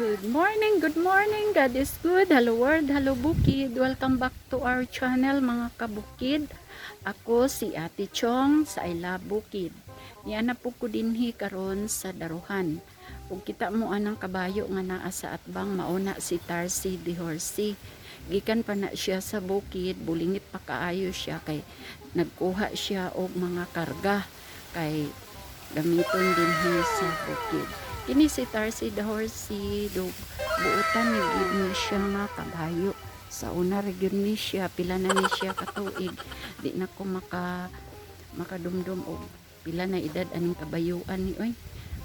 Good morning, good morning. God is good. Hello world, hello bukid. Welcome back to our channel, mga kabukid. Ako si Ate Chong sa I Love Bukid. Niya na po ko dinhi karon sa daruhan. Ug kita mo anang kabayo nga naa sa atbang, mauna si Tarsi the Horsey. Gikan pa na siya sa bukid, bulingit pa kaayo siya kay nagkuha siya og mga karga kay gamiton dinhi sa bukid. Kini si Tarsi the Horsey, do buutan ni gid ni siya nga kabayo. Sa una ra gyud ni siya, pila na ni siya katuig. Di na ko makadumdum og pila na edad aning kabayuan ni oy.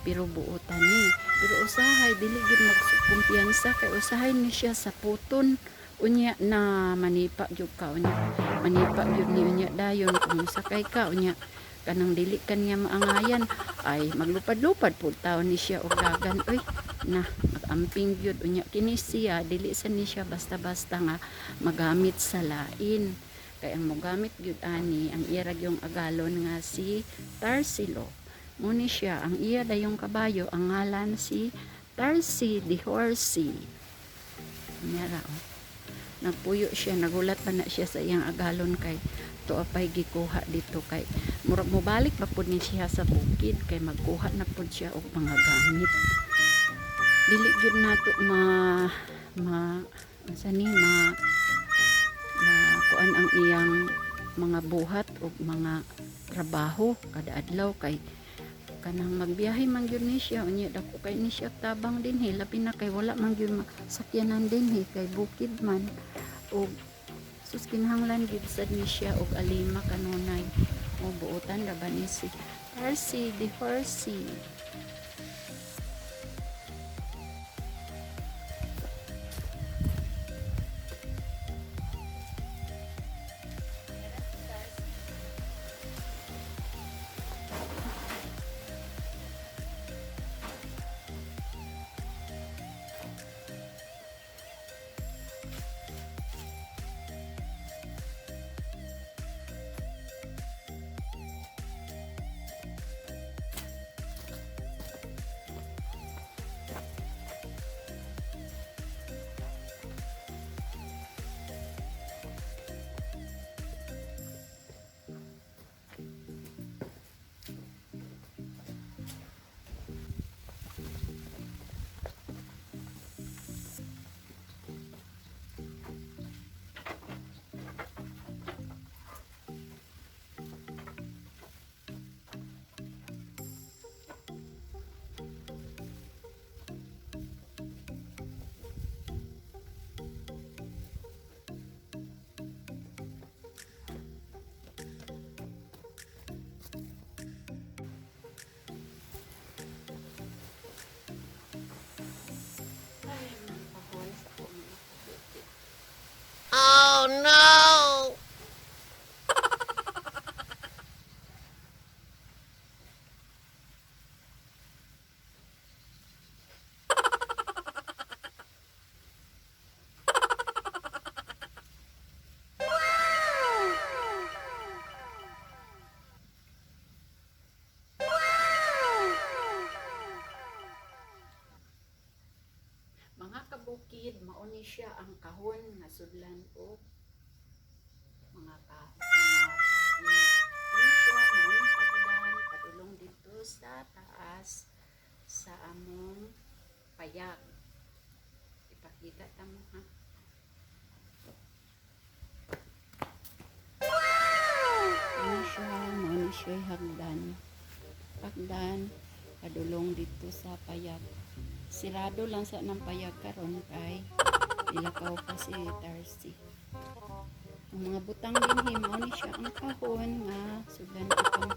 Pero buutan ni. Pero usahay dili gyud magkumpiyansa kay usahay ni siya sa puton. Unya na manipa gyud ka unya. Manipa gyud ni unya dayon kung sakay ka unya kanang dili kaniya maangayan ay maglupad-lupad pud taon ni siya og dagan oy, na magamping gyud. Unya kini siya dili sa ni siya basta-basta nga magamit sa lain kay ang mogamit gyud ani ang iya ra gyung agalon nga si Tarsilo. Mo ni siya ang iya dayong kabayo, ang ngalan si Tarsi the Horsey. Niya ra oh. Nagpuyo siya, nagulat pa na siya sa iyang agalon kay tuwa pay gikuha dito kay murag mobalik pa pud ni siya sa bukid kay magkuha na pud siya og mga gamit. Dili gyud nato ma ma unsa ni ma ma kuan ang iyang mga buhat og mga trabaho kada adlaw kay kanang magbiyahe man gyud ni siya. Unya dako kay ni siya tabang dinhi, labi na kay wala man gyud sakyanan dinhi kay bukid man og sus, kinahanglan gyud sad ni siya og alima kanunay o buotan ra ba ni si Tarsi the Horsey. Ay, mga sa akong mga kabukid. Oh no! Mga kabukid, mauni siya ang kahon nga sudlan og mga kahon, mga saging. Kini siya mauni hagdan padulong dito sa taas sa among payag. Ipakita ta mo ha. Kini siya, mauni siya hagdan. Hagdan padulong dito sa payag. Sirado lang sa nang payag karon kay nilakaw pa si Tarsi. Ang mga butang dinhi, mao ni siya ang kahon nga sudlan itong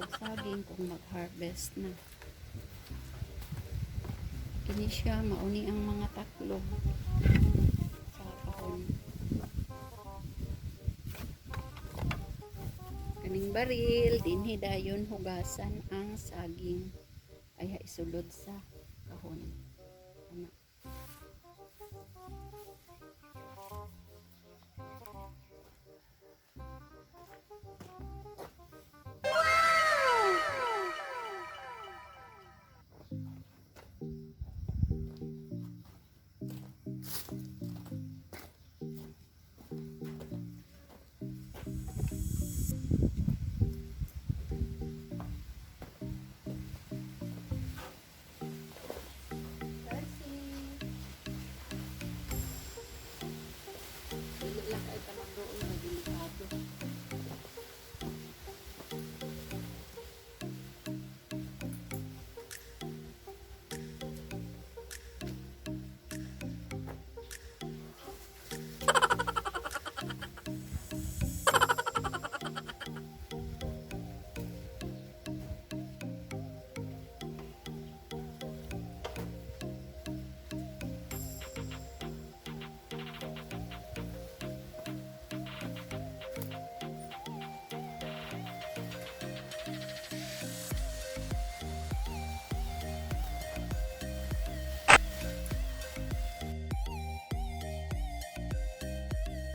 og saging kung mag-harvest na. Kini siya mauni ang mga taklob sa kahon. Kaning baril dinhi dayon hugasan ang saging ay isulod sa kahon.